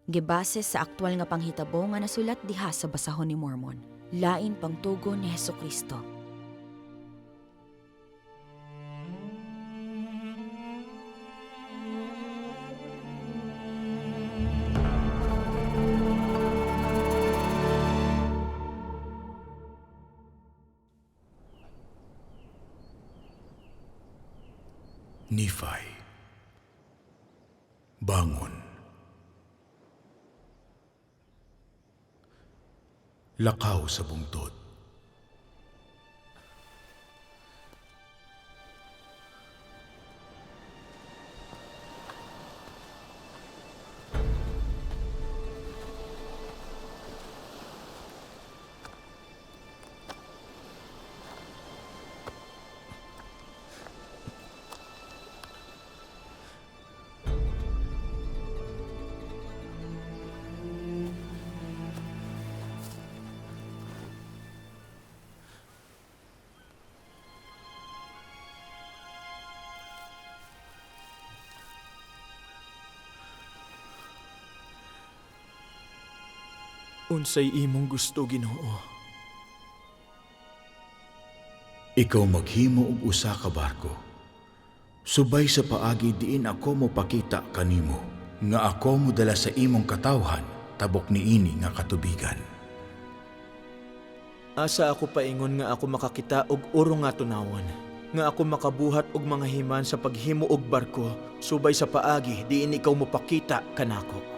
Gibase sa aktwal nga panghitabo nga nasulat diha sa Basahon ni Mormon. Lain pangtugon ni Hesukristo. Nephi, bangon. Lakaw sa bungtod. Unsay imong gusto, Ginoo? Ikaw maghimo og usa ka barko. Subay sa paagi diin ako mopakita kanimo, nga ako modala sa imong katawhan tabok niini nga katubigan. Asa ako paingon nga ako makakita og uro nga tunawon, nga ako makabuhat og mga himan sa paghimo og barko, subay sa paagi diin ikaw mopakita kanako?